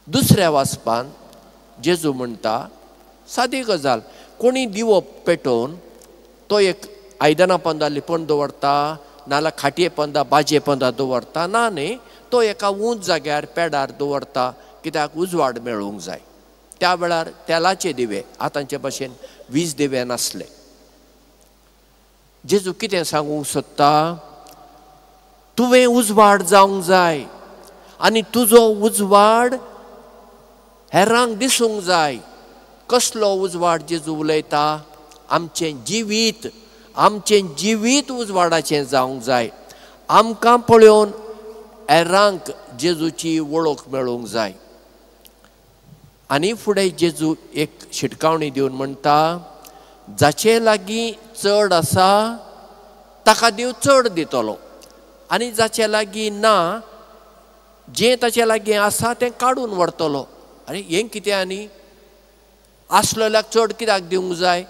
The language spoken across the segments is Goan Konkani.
दुसऱ्या वाचपान जेजू म्हणटा सादी गजाल, कोणी दिवो पेटोवन तो एक आयदनां पोंदा लिपोवन दवरता, नाल्यार खाटये पोंदा बाजये पोंदा दवरता ना न्ही, तो एका उंच जाग्यार पेडार दवरता, कित्याक उजवाड मेळूंक जाय. त्या वेळार तेलाचे दिवे, आतांचे भाशेन वीज दिवे नासले. जेजू कितें सांगूंक सोदता, तुवें उजवाड जावंक जाय आनी तुजो उजवाड हेरांक दिसूंक जाय. कसलो उजवाड जेजू उलयता? आमचें जिवीत, आमचें जिवीत उजवाडाचें जावंक जाय. आमकां पळोवन हेरांक जेजूची वळख मेळूंक जाय. आनी फुडें जेजू एक शिटकावणी दिवन म्हणटा, जाचे लागीं चड आसा ताका देव चड दितलो आनी जाचे लागीं ना, जें ताचे लागीं आसा तें काडून व्हरतलो. आनी हें कितें? आनी आसलेल्याक चड कित्याक दिवंक जाय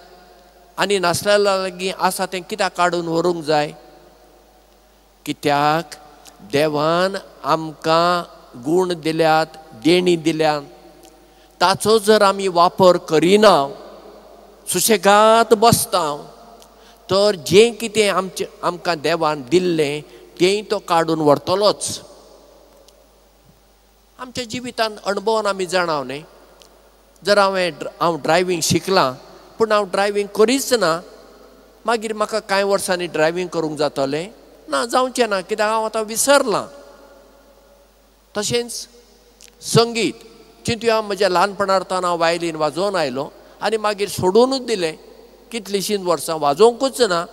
आनी नासलेल्या लागीं आसा तें कित्याक काडून व्हरूंक जाय? कित्याक देवान आमकां गूण दिल्यात, देणी दिल्यात, ताचो जर आमी वापर करिना, सुशेगाद बसता, तर जें कितें आमचें आमकां देवान दिल्लें तेंय तो काडून व्हरतलोच. आमच्या जिवितान अणभवान आमी जाणाव न्ही, जर हांव ड्रायव्हींग शिकलां पूण हांव ड्रायव्हींग करीच ना, मागीर म्हाका कांय वर्सांनी ड्रायव्हींग करूंक जातलें ना? जावचें ना, कित्याक हांव आतां विसरलां. तशेंच संगीत चिंतुया, म्हज्या ल्हानपणार तान हांव वायलीन वाजोवन आयलो आनी मागीर सोडूनच दिलें, कितलींशींच वर्सां वाजोवंकूच ना.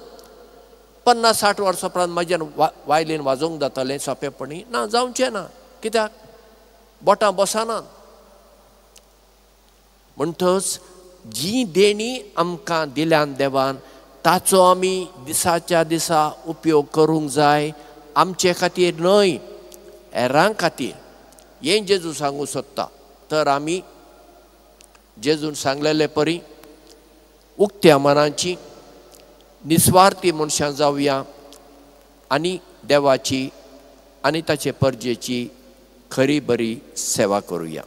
50-60 वर्सां उपरांत म्हज्यान वायलीन वाजोवंक जातलें सोंपेपणी? ना, जावचें ना, कित्याक बोटां बसना. म्हणटच जी देणी आमकां दिल्यान देवान ताचो आमी दिसाच्या दिसा उपयोग करूंक जाय, आमचे खातीर न्हय, हेरां खातीर. हें जेजू सांगूंक सोदता. तर आमी जेजून सांगलेले परी उक्त्या मनाची निस्वार्थी मनशां जावया आनी देवाची आनी ताचे परजेची खरी बरी सेवा करुया.